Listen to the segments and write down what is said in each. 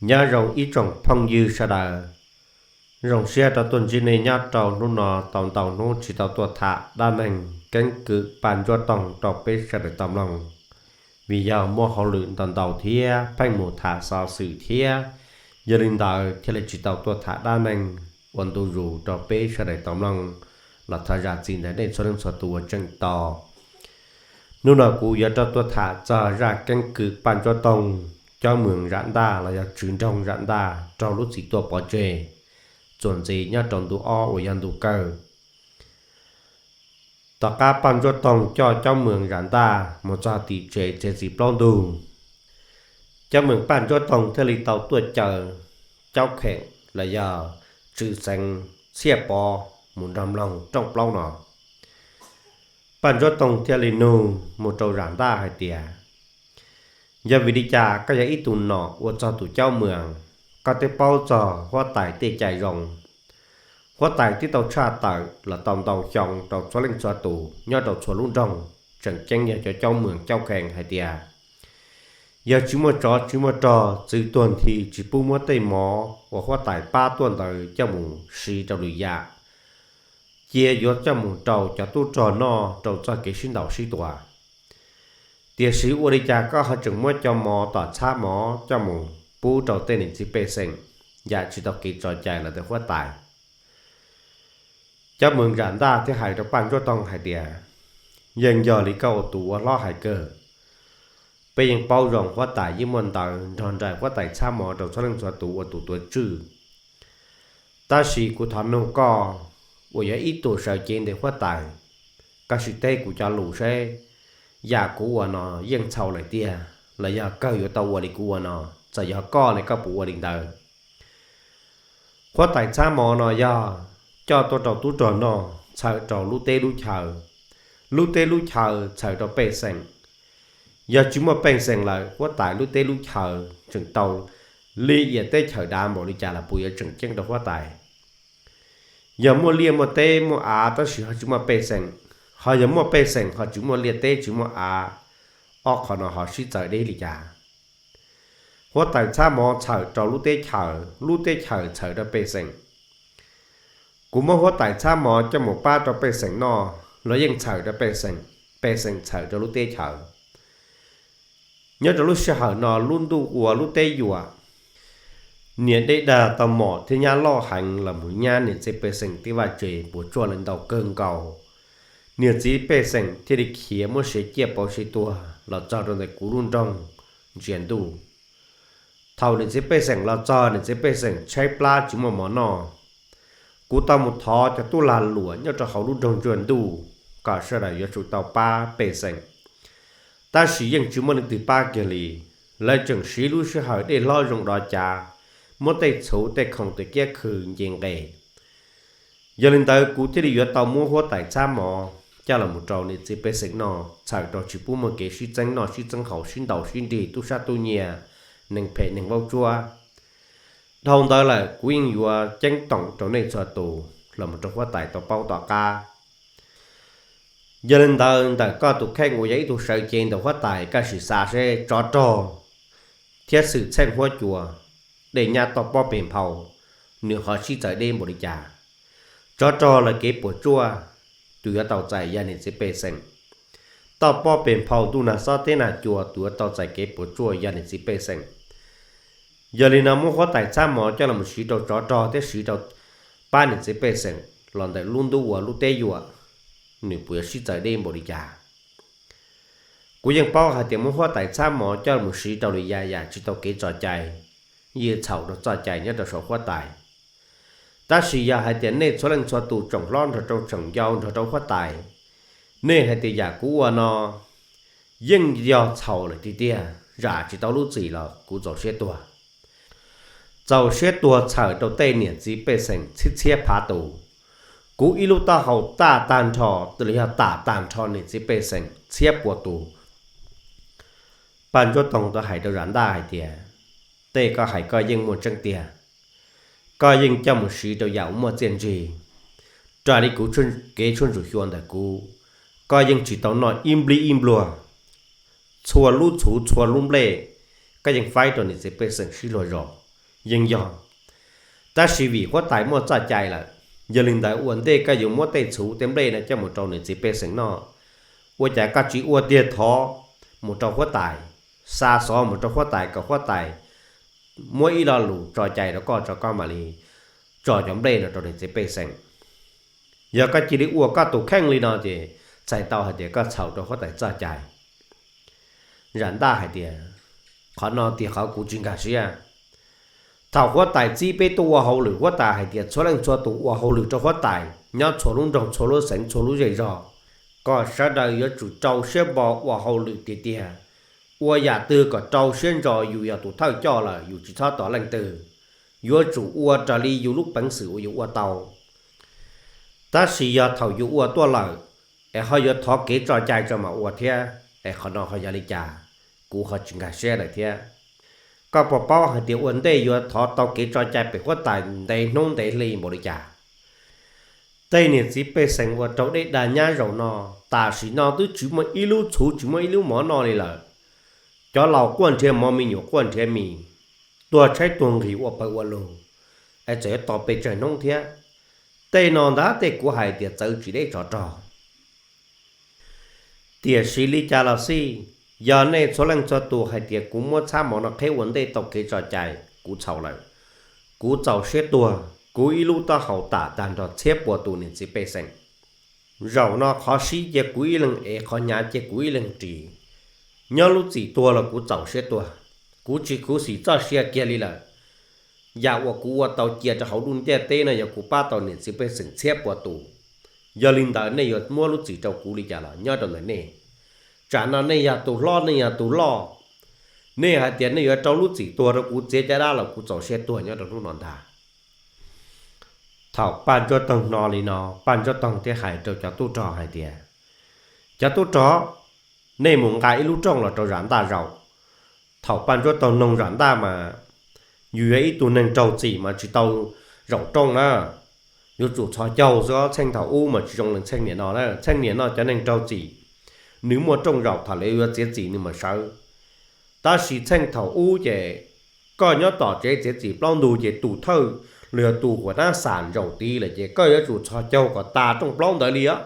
Nyob zoo ib tsoom phooj ywg sawv daws, zoo siab rov tuaj ntsib nej nyob rau hnub no tau ntau hnub tsis tau tuaj tham dab neeg keeb kwm Paj Ntsuab Toog rau peb sawv daws tau mloog, vim yog muaj hauj lwm ntau ntau thiab pheej mus tham xov xwm thiab, yog li ntawd thiaj li tsis tau tuaj tham dab neeg ua ntu zus rau peb sawv daws tau mloog los thov zam txim ntawm nej txhua leej txhua tus uas tseem tos. Hnub no kuv yuav rov tuaj tham txog zaj keeb kwm Paj Ntsuab Toog, Caub Moos Zam Ntaj los yog Tswv Nroog Zam Ntaj raug lub txim tuaj pov tseg, txuas ntxiv nyob rau ntu ob uas yog ntu kawg. Tom qab Paj Ntsuab Toog coj Caub Moos Zam Ntaj mus txog tim tsev txiav txim plaub ntug, Caub Moos Paj Ntsuab Toog thiaj li tau tuaj caw Caub Kheem los yog Tswv Xeev Txhiaj Pov mus nrog mloog rooj plaub no. Paj Ntsuab Toog thiaj li nug mus rau Zam Ntaj hais tias, yog vim li cas koj yog ib tug nom ua txog tus Caub Moos, koj twb paub txog huab tais tej cai zoo. Huab tais twb tau tshaj tawm los tau ntau xyoo rau txhua leej txhua tus nyob rau txhua lub nroog, tseem ceeb yog cov Caub Moos Caub Kheem hais tias, yog tsis muaj tsov tsis muaj rog txwv tuag nthi tsis pub muab tej mov uas huab tais pab tuaj ntawd coj mus siv rau lwm yam, cia yuav coj mus rau cov tub rog noj rau txoj kev sib ntaus sib tua. Tiam sis ua li cas koj ho tseem muab cov mov tom txhab mov coj mus pub rau tej niam txiv pej xeem yam tsis tau kev tso cai los ntawm huab tais? Caub Moos Zam Ntaj thiaj hais rau Paj Ntsuab Toog hais tias, yeej yog li koj ua tus ua hlob hais kawg. Peb yeej paub zoo huab tais yeej muaj ntawv nrog nraim huab tais txhab mov rau txhua leej txhua tus ua tus tuav tswj. Tab sis kuv thov nug koj, uas yog ib tug sawv cev ntawm huab tais, koj sim teb kuv cov lus seb, yam kuv ua no yeej txhaum lawm tiag los yog kawg yuav tau ua li kuv ua no? Txawm yog koj ne koj puas ua li ntawd? Huab tais txhab mov no yog coj tuaj rau tub rog noj txhawm rau lub teb lub chaw, lub teb lub chaw txhawm rau pej xeem. Yog tsis muaj pej xeem lawm huab tais lub teb lub chaw tseem tau li ia teb chaws dav npaum li cas los puas yuav tseem ceeb rau huab tais? Yog muaj liaj muaj teb muaj av tab sis ho tsis muaj pej xeem, ho yog muaj pej xeem ho tsis muaj liaj teb tsis muaj av, ob qho no ho sib txawv deb li cas? Huab tais txhab mov txhawm rau lub teb chaws, lub teb chaws txhawm rau pej xeem. Kuv muab huab tais txhab mov coj mus pab rau pej xeem noj los yeej txhawm rau pej xeem, pej xeem txhawm rau lub teb chaws. Nyob rau lub sij hawm no lub ntuj ua lub teb yuam, niam dej dag tau mom thiab nyab loj heev los mus nyab niam txiv pej xeem tej vaj tse puas tsuaj lawm ntau kawg nkaus. Niam txiv pej xeem thiaj li khiav muab siav ciaj pauv siav tuag los txog rau ntawm kuv lub nroog Ntsia Ntuj. Thaum niam txiv pej xeem los txog niam txiv pej xeem tshaib plab tsis muaj mov noj. Kuv tau mus thov cov tub lag luam nyob rau hauv lub nroog Ntsia Ntuj kom sawv daws yuav tsum tau pab pej xeem. Tab sis yeej tsis muaj leej twg pab kiag li, lawv tseem siv lub sij hawm dej hlob zoo dov cav, muab tej txhuv tej khoom tej kiab khw nce nqes. Yog li ntawd kuv thiaj li yuav tau muab huab tais txhab mov coj los mus rau niam txiv pej xeem noj txhawm rau tsis pub muaj kev sib txeeb noj sib txeeb haus sib ntaus sib nrig tub sab tub nyiag, neeg phem neeg vaub tsuab. Dhau ntawd lawm kuv yeej yuav ceeb toom rau nej txhua tus los mus rau huab tais tau paub tom qab. Yog li ntawd ntawm koj tus kheej uas yog ib tug sawv cev ntawm huab tais koj sim xav seb tsov rog thiab xwm txheej huab cua, dej nyab toj pob pes nphau, nws ho sib txawv deb npaum li cas? Tsov rog lawv kev puas tsuaj, tus yuav tau txais yog niam txiv pej xeem. Toj pob pes nphau ntuj nag xob teb nag cua, tus yuav tau txais kev puas tsuaj yog niam txiv pej xeem. Yog li no muab huab tais txhab mov coj los siv rau tsov rog thiab siv rau pab niam txiv pej xeem los ntawm lub ntuj ua lub teb yuam, nws puas yuav sib txawv deb npaum li cas? Kuv yeej paub hais tias muab huab tais txhab mov coj los siv rau lwm yam yam tsis tau kev tso cai, yeej txhaum rau txoj cai nyob rau saum huab tais. Tab sis yog hais tias nej txhua leej txhua tus tsoom hlob nrog rau tsoom yau nrog rau huab tais, nej hais tias yam kuv ua no yeej yog txhaum lawm tiag tiag, zam tsis tau lub txim los kuv txaus siab tuag. Txaus siab tuag txhawm rau tej niam txiv pej xeem txhiab txhiab phav tus. Kuv ib lub taub hau taj tag nrho, los yog tam tag nrho niam txiv pej xeem txhiab pua tus. Paj Ntsuab Toog tau hais rau Zam Ntaj hais tias, tej koj hais koj yeej muaj tseeb tiag. Koj yeej coj mus siv rau yam uas muaj txiaj ntsig, raws li kuv kev tshuaj ntsuam xyuas ntawm kuv, koj yeej tsis tau noj ib nplij ib npluag. Txhua lub txhuv txhua lub nplej koj yeej faib rau niam txiv pej xeem sib luag zos. yeej yog. Tab sis vim huab tais muaj txoj cai lawm, yog li ntawd ua ntej koj yuav muab tej txhuv tej nplej no coj mus rau niam txiv pej xeem noj, ua cas koj tsis ua tiag thov mus rau huab tais, xa xov mus rau huab tais kom huab tais muab ib lo lus tso cai rau koj tso koj mam li tso cov nplej no rau niam txiv pej xeem. Yog koj cia li ua koj tus kheej li no ces txhais tau hais tias koj txhaum rau huab tais txoj cai. Zam ntaj hais tias, qhov no tiag qhov kuv tsis nkag siab. Thaum huab tais txib peb tuaj ua hauj lwm, huab tais hais tias txhua leej txhua tus ua hauj lwm rau huab tais nyob txhua lub nroog txhua lub xeev txhua lub zej zog, kom sawv daws yuav tsum rau siab npo ua hauj lwm tiag tiag. Ua yam twg kom rau siab ntso, yus yog tus thawj coj lawm yus tsis txhob tos leej twg, yuav tsum ua raws li yus lub peev xwm uas yus ua tau. Tab sis yog thaum yus ua tuaj lawm es ho yuav thov kev tso cai tso mam ua thiab, es qhov no ho yog li cas? Kuv ho tsis nkag siab lawm thiab. Koj puas paub hais tias ua ntej yuav thov tau kev tso cai pem huab tais ntev hnub ntev hli npaum li cas? Tej niam txiv pej xeem uas raug dej dag nyab zaum no, tam sim no twb tsis muaj ib lub txhuv tsis muaj ib lub mov noj li lawm. Cov laus quaj nrhiav mov, me nyuam quaj nrhiav mis, tuag tshaib tuag nqhis ua pawg ua lug, es txawm yuav tos pes tsawg hnub thiab. Tej no ntag tej kuv hais tias txawv tsis deb tsov rog. Tiam sis li cas los xij, yog nej txhua leej txhua tus hais tias kuv muab txhab mov no qheb ua ntej tau kev tso cai, kuv txhaum lawm. Kuv txaus siab tuag, kuv ib lub taub hau tam tag nrho txhiab puas tus niam txiv pej xeem. Zaum no qhov sib cia kuv ib leeg ev, qhov hnyav cia kuv ib leeg ris, nyob lub txim tuag los kuv txaus siab tuag. Kuv tsis khuv xim txoj sia kiag li lawm. Yam uas kuv ua tau cia rau hauv lub ntiaj teb no yog kuv pab tau niam txiv pej xeem txhiab puas tus. Yog li ntawd nej yuav muab lub txim rau kuv li cas los nyob rau ntawm nej. Tsam no nej yog tus hlob nej yog tus loj, nej hais tias nej yuav rau lub txim tuag rau kuv txiav caj dab los kuv txaus siab tuag nyob rau hnub no ntag. Thaum Paj Ntsuab Toog hnov li no, Paj Ntsuab Toog thiaj hais rau cov tub rog hais tias, cov tub rog, nej mus nqa ib lub rooj los rau Zam Ntaj zaum. Thaum Paj Ntsuab Toog noog Zam Ntaj mas, yus yog ib tug neeg raug txim mas tsis tau zaum rooj na, yuav tsum txhos caug xwb os. Txheej thaum ub mas tsis zoo li txheej niam no na. Txheej niam no cov neeg raug txim, nws muaj rooj zaum, thaum lawv yuav txiav txim nws mas sawv. Tab sis txheej thaum ub ces koj nyob tom tsev txiav txim plaub ntug ces tus thawj los yog tus huam nab xam zaum tid lawm ces koj yuav tsum txhos caug kom tas rooj plaub ntawd li os.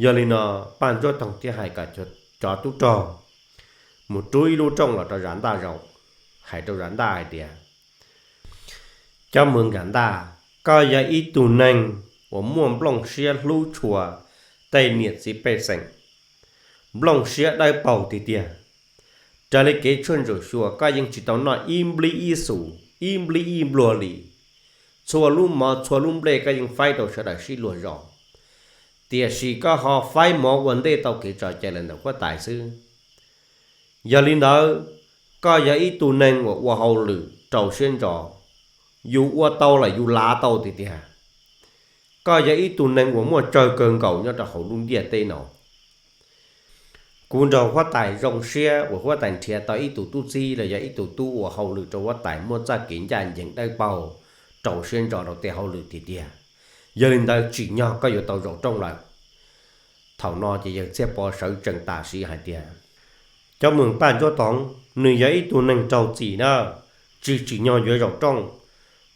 Yog li no, Paj Ntsuab Toog thiaj hais kom cov tub rog mus rub ib lub rooj los rau Zam Ntaj zaum, hais rau Zam Ntaj hais tias, Cov Mws Zam Ntaj, koj yog ib tug neeg uas muaj nplooj siab hlub tshua tej niam txiv pej xeem, nplooj siab dawb paug tiag tiag. Raws li kev tshuaj ntsuam xyuas koj yeej tsis tau noj ib nplib ib xus, ib nplib ib npluag li. Txhua lub mov txhua lub nplej koj yeej faib rau sawv daws sib luag zos, tiam sis koj ho faib mov ua ntej tau kev tso cai los ntawm huab tais xwb. Yog li ntawd, koj yog ib tug neeg uas ua hauj lwm rau siab ntso, yus ua tau lawm yus lav tau tiag tiag. Koj yog ib tug neeg uas muaj tsawg kawg nkaus nyob rau hauv lub ntiaj teb no. Kuv nrog huab tais zoo siab uas huab tais nrhiav tau ib tug tub txib los yog ib tug tub ua hauj lwm rau huab tais muaj txoj kev ncaj ncees dawb paug rau siab ntso rau tej hauj lwm tiag tiag. Yog li ntawd tsim nyog koj yuav tau zaum rooj lawm. Thaum no ces yawg Txhiaj Pov sawv tsees tam sim hais tias, Cov Mws Paj Ntsuab Toog, nws yog ib tug neeg raug txim na, tsis tsim nyog yuav zaum rooj.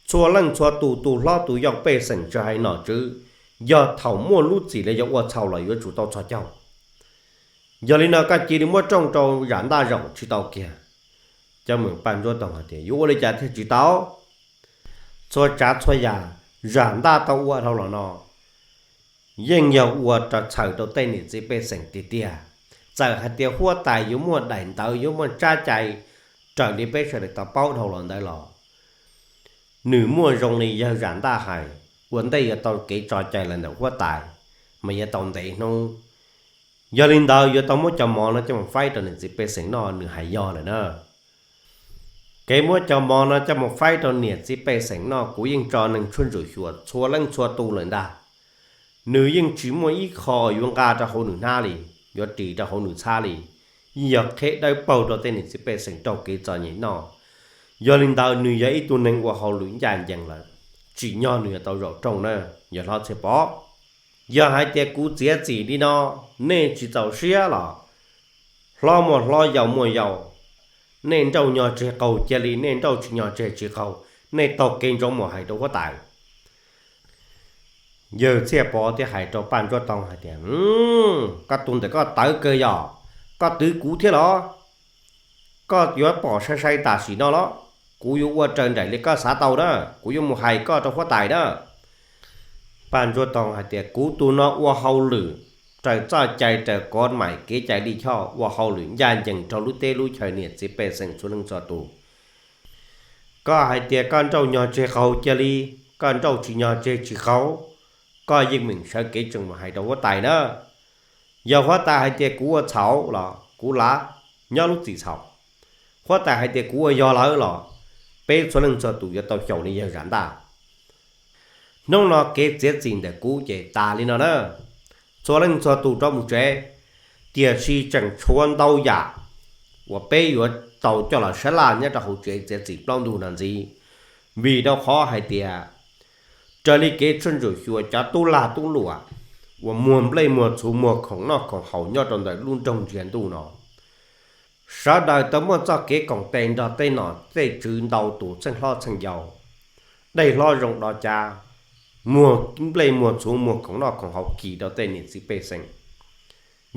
Txhua leej txhua tus, tus hlob tus yau, pej xeem tsis hais nom tswv, yog thaum muaj lub txim los yog ua txhaum los yuav tsum tau txhos caug. Yog li no koj cia li muab rooj rau Zam Ntaj zaum tsis tau kiag. Cov Mws Paj Ntsuab Toog hais tias, Yuav ua li cas thiaj tsis tau? Txhua tsav txhua yam Zam Ntaj tau ua dhau los no yeej yog ua rau txhaws rau tej niam txiv pej xeem tiag tiag. Txawm hais tias huab tais yuav muaj daim ntawv yuav muaj tsab cai raws li peb sawv daws tau paub dhau los ntawd los, nws muaj zoo li yawg Zam Ntaj hais, ua ntej yuav tau kev tso cai los ntawm huab tais mas yuav tau ntev hnub. Yog li ntawd yuav tau muab cov mov no coj mus faib rau niam txiv pej xeem noj, nws hais yog lawm na. Kev muab cov mov no coj mus faib rau niam txiv pej xeem noj, kuv yeej tso neeg tshuaj ntsuam xyuas txhua leej txhua tus lawm ntag. Nws yeej tsis muaj ib qho yuav nqa rau hauv nws hnab li, yuav ris rau hauv nws txhab li, yeej yog qheb dawb paug rau tej niam txiv pej xeem raug kev txom nyem noj. Yog li ntawd nws yog ib tug neeg ua hauj lwm ncaj ncees lawm, tsim nyog nws yuav tau zaum rooj na, yawg hlob Txhiaj Pov. Yog hais tias kuv txiav txim li no, nej tsis txaus siab los, hlob muaj hlob, yau muaj yau, nej nrauj nyog tseg qaug cia li, nej nrauj tsis nyog tseg tsis qaug, nej taug kev ntsoov mus hais rau huab tais. Yawg Txhiaj Pov thiaj hais rau Paj Ntsuab Toog hais tias, Koj tus ntawm koj tawv kawg yog, koj twv kuv thiab los? Koj yuav pom sai sai tam sim no los? Kuv yuav ua raws nraim li koj xav tau na, kuv yuav mus hais koj rau huab tais na. Paj Ntsuab Toog hais tias, Kuv tus no ua hauj lwm raws txoj cai, raws kov maim kev cai lij choj, ua hauj lwm ncaj ncees rau lub teb lub chaw niam txiv pej xeem txhua leej txhua tus. Koj hais tias koj nrauj nyog tseg qaug cia li, koj nrauj tsis nyog tseg tsis qaug, koj yeej meem sawv kev tseem mus hais rau huab tais na. Yog huab tais hais tias kuv ua txhaum los kuv lav nyob lub txim txhaum, huab tais hais tias kuv ua yog lawm los peb txhua leej txhua tus yuav tau xyaum li yawg Zam Ntaj. Hnub no kev txiav txim ntawm kuv ces tas li no na, txhua leej txhua tus rov mus tsev. Tiam sis tseem tshuav ntau yam uas peb yuav tau coj los sab laj nyob rau hauv tsev txiav txim plaub ntug no ntxiv, vim rau qhov hais tias raws li kev tshuaj ntsuam xyuas cov tub lag tub luam uas muag nplej muag txhuv muag khoom noj khoom haus nyob rau ntawm lub nroog Ntsia Ntuj no, sawv daws tau muaj txoj kev koom tes nrog tej nom tej tswv ntau tus txheej hlob txheej yau, dej hlob zoo dov cav, muag nplej muag txhuv muag khoom noj khoom haus kis rau tej niam txiv pej xeem.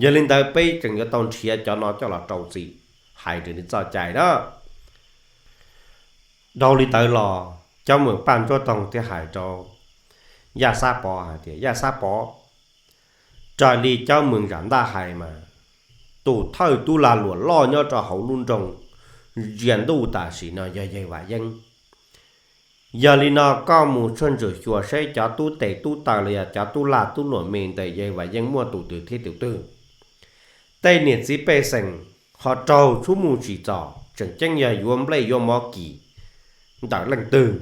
Yog li ntawd peb tseem yuav tau nrhiav cov no coj los rau txim, hais raws li txoj cai na. Dhau li ntawd los Cob Meem Paj Ntsuab Toog thiaj hais rau Yaj Xab Pov hais tias, Yaj Xab Pov, raws li Cob Meem Zam Ntaj hais mas tus thawj tub lag luam loj nyob rau hauv lub nroog Ntsia Ntuj tam sim no yog yawg Vam Yeeb. Yog li no koj mus tshuaj ntsuam xyuas saib cov tub tes tub taw los yog cov tub lag tub luam me ntawm yawg Vam Yeeb muaj tus twg thiab tus twg. Tej niam txiv pej xeem ho raug tshub muj tsim txom tseem ceeb yog yuav nplej yuav mov kim ntawm leej twg.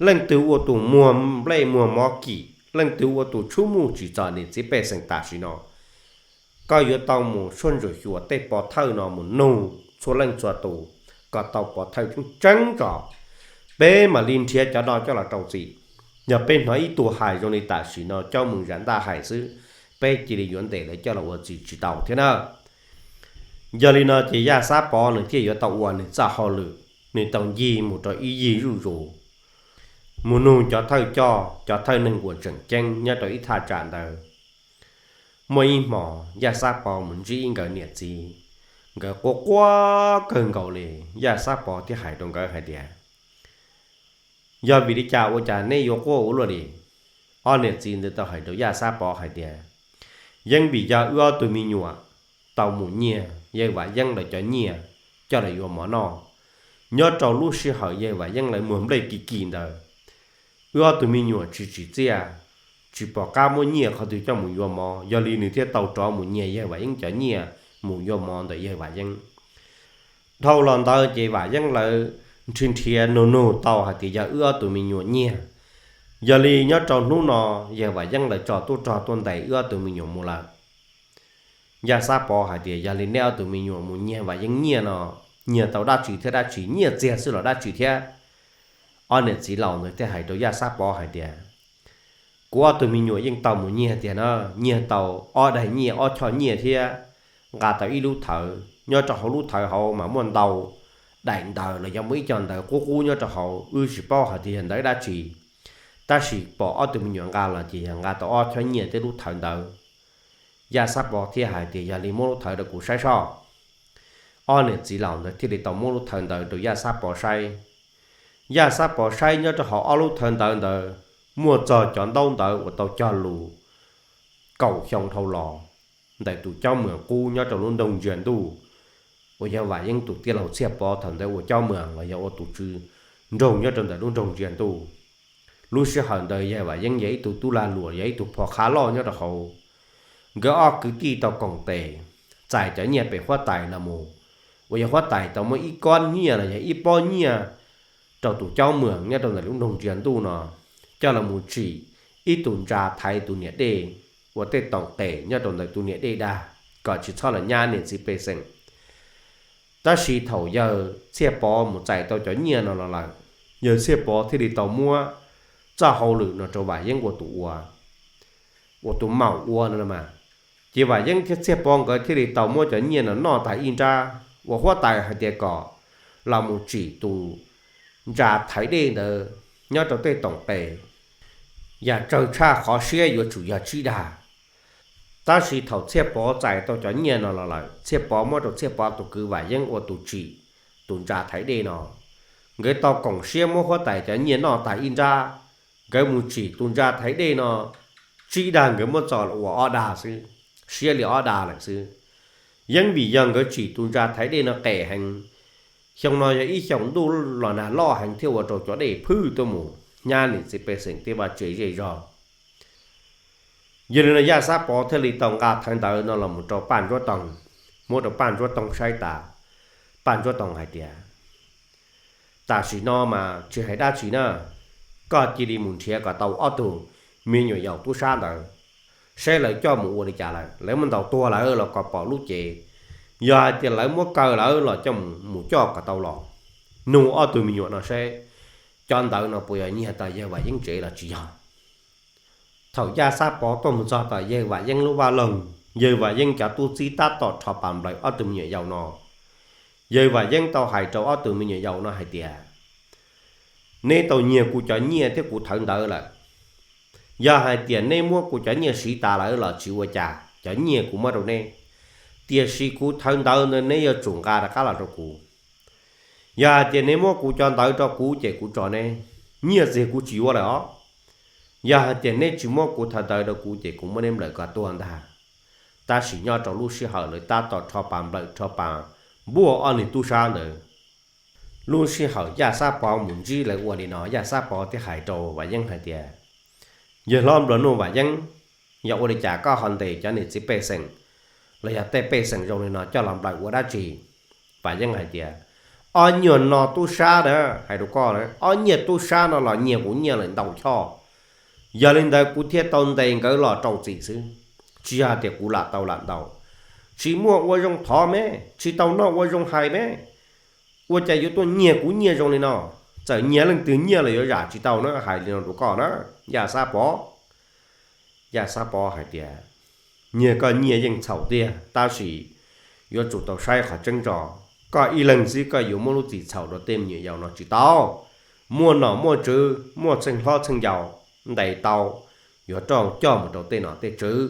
Leej twg ua tus muag nplej muag mov kim, leej twg ua tus tshub muj tsim txom niam txiv pej xeem tam sim no, koj yuav tau mus tshuaj ntsuam xyuas tej pov thawj no mus nug txhua leej txhua tus kom tau pov thawj tseeb tseeb tso, peb mam li nrhiav cov no coj los rau txim. Yog peb hnov ib tug hais zoo li tam sim no Cob Meem Zam Ntaj hais xwb, peb cia li yuav ntes lawv coj los ua txim tsis tau thiab na. Yog li no ces Yaj Xab Pov nws thiaj yuav tau ua nws txoj hauj lwm, nws tau ncig mus rau ib yig zuj zus, mus nug cov thawj coj, cov thawj neeg uas tseem ceeb nyob rau ib thaj tsam ntawd. Muaj ib hmos Yaj Xab Pov mus ntsib ib nkawd niam txiv, nkawd quaj quaj kawg nkaus li. Yaj Xab Pov thiaj hais rau nkawd hais tias, Yog vim li cas ua cas neb yuav quaj ua luaj li? Ob niam txiv ntawd tau hais rau Yaj Xab Pov hais tias, Yeej vim yog wb ob tug me nyuam tau mus nyiag yawg Vam Yeeb lawv cov nyiaj coj los yuav mov noj. Nyob rau lub sij hawm yawg Vam Yeeb lawv muag nplej kim kim ntawd, wb ob tug me nyuam tsis tsim txiaj, tsis pom qab muab nyiaj qhov twg coj mus yuav mov, yog li nws thiaj tau rov mus nyiag yawg Vam Yeeb cov nyiaj mus yuav mov ntawm yawg Vam Yeeb. Dhau los ntawd ces Vam Yeeb lawv nrhiav nrhiav nug nug tau hais tias yog wb ob tug me nyuam nyiag. Yog li nyob rau hnub no yawg Vam Yeeb lawv tso tub rog tuaj ntes wb ob tug me nyuam mus lawm. Yaj Xab Pov hais tias, Yog li nej ob tug me nyuam mus nyiag Vam Yeeb nyiaj no, nyiag tau dab tsi thiab dab tsi, nyiaj txiag xwb los dab tsi thiab? Ob niam txiv laus ntawd thiaj hais rau Yaj Xab Pov hais tias, Kuv ob tug me nyuam yeej tau mus nyiag tiag na, nyiag tau ob daim nyiaj ob choj nyiaj thiab nqa tau ib lub thawv. Nyob rau hauv lub thawv hauv mas muaj ntau daim ntawv los yog muaj ib co ntawv qub qub nyob rau hauv, wb tsis paub hais tias yog ntawv dab tsi, tab sis pom ob tug me nyuam nqa los ces yog nqa tau ob choj nyiaj thiab lub thawv ntawd. Yaj Xab Pov thiaj hais tias, Yog li muab lub thawv rau kuv saib soj. Ob niam txiv laus ntawd thiaj li tau muab lub thawv ntawd rau Yaj Xab Pov saib. Yaj Xab Pov saib nyob rau hauv ob lub thawv ntawd ntawd muaj txog cov ntaub ntawv uas tau cog lus kaum xyoo dhau los ntawm tus Cob Mwm qub nyob rau lub nroog Ntsia Ntuj, uas yog Vam Yeeb tus tij laug Txhiaj Pov thaum ntawd ua Cob Mwm los yog ua tus tswv nroog nyob rau ntawm lub nroog Ntsia Ntuj. Lub sij hawm ntawd yog Vam Yeeb yog ib tug tub lag luam, yog ib tug phov qhab loj nyob rau hauv. Nkawd ob kwv tij tau koom tes txais cov nyiaj pem huab tais los mus, uas yog huab tais tau muab ib kob nyiaj los yog ib pob nyiaj rau tus Cob Mwm nyob rau ntawm lub nroog Ntsia Ntuj no, coj los mus tsim ib tus ntsa thaiv tus niam dej uas tej toom qes nyob rau ntawm tus niam dej dag, kom tsis txhob los nyab niam txiv pej xeem. Tab sis thaum yawg Txhiaj Pov mus txais tau cov nyiaj no los lawm, yawg Txhiaj Pov thiaj li tau muab txoj hauj lwm no rau Vam Yeeb ua tus ua, ua tus maum ua no mas. Ces Vam Yeeb thiab Txhiaj Pov nkawd thiaj li tau muab cov nyiaj no noj tas ib nrab, uas huab tais hais tias kom los mus tsim tus ntsa thaiv dej ntawd nyob rau tej toom pes, yam tsawg tshaj qhov siab yuav tsum yog tsib dag. Tab sis thaum Txhiaj Pov txais tau cov nyiaj no los lawm, Txhiaj Pov muab rau Txhiaj Pov tus kwv Vam Yeeb ua tus tsim tus ntsa thaiv dej no. Nkawd tau koom siab muab huab tais cov nyiaj noj tas ib nrab, nkawd mus tsim tus ntsa thaiv dej no, tsib dag nkawd muab txo ua ob dag xwb, siab li ob dag lawm xwb. Yeeb vim yog nkawd tsim tus ntsa thaiv dej no qes heev, xyoo no yog ib xyoos ntuj los nag loj heev thiaj ua rau cov dej phwj tuaj mus hnyav niam txiv pej xeem tej vaj tse zej zog. Yog li no Yaj Xab Pov thiaj li tau nqa thawv ntawv no los mus rau Paj Ntsuab Toog, muab rau Paj Ntsuab Toog saib tas, Paj Ntsuab Toog hais tias, tam sim no mas tsis hais dab tsi na, koj cia li mus nrhiav kom tau ob tug me nyuam yaus tub sab ntawd, saib lawv coj mus ua li cas lawm, lawv muab ntaus tuag lawm los kom pom lub cev. Yog hais tias lawv muab kaw lawm los coj mus coj kom tau los, nug ob tug me nyuam no saib cov ntawv no puas yog nyiag tom yawg Vam Yeeb tsev los tsis yog. Thaum Yaj Xab Pov tuaj mus txog tom yawg Vam Yeeb lub vaj loog, yawg Vam Yeeb cov tub txib tab tom rho pas nplawm ob tug me nyuam yaus no. Yawg Vam Yeeb tau hais rau ob tug me nyuam yaus no hais tias, neb tau nyiag kuv cov nyiaj thiab kuv thawv ntawv lawm. Yog hais tias neb muab kuv cov nyiaj siv tas lawm los tsis ua cas, cov nyiaj kuv muab rau neb, tiam sis kuv thawv ntawv ntawd neb yuav tsum nqa rov qab los rau kuv. Yog hais tias neb muab kuv cov ntawv rau kuv ces kuv tso neb, nyiaj txiag kuv tsis yuav lawm os. Yog hais tias neb tsis muab kuv thawv ntawv rau kuv ces kuv muab neb nplawm kom tuag ntag. Tab sis nyob rau lub sij hawm lawv tab tom rho pas nplawm rho pas npuaj ob niag tub sab ntawd, lub sij hawm Yaj Xab Pov mus ntsib lawv ua li no, Yaj Xab Pov thiaj hais rau Vam Yeeb hais tias, yawg hlob nplua nuj Vam Yeeb, yog ua li cas koj ho ntes cov niam txiv pej xeem los yog tej pej xeem zoo li no coj los nplawm ua dab tsi? Vam Yeeb hais tias, ob nyuag no tub sab na, hais rau koj na, ob nyiag tub sab no los nyiag kuv nyiaj lawm ntau choj. Yog li ntawd kuv thiaj tau ntes nkawd los rau txim xwb, tsis yog tias kuv lam tau lam ntau. Tsis muaj ua zoo thov me, tsis tau noj ua zoo hais me, ua cas yuav tuaj nyiag kuv nyiaj zoo li no? Txawm nyiag leej twg nyiaj los yuav zam tsis tau na, hais li no rau koj na, Yaj Xab Pov. Yaj Xab Pov hais tias, nyiag koj nyiaj yeej txhaum tiag, tab sis yuav tsum tau saib qhov tseeb tso. Koj ib leeg xwb koj yuav muab lub txim txhaum rau tej me nyuam yaus no tsis tau. Muaj nom muaj tswv, muaj txheej hlob txheej yau ntes tau, yuav rau coj mus rau tej nom tej tswv.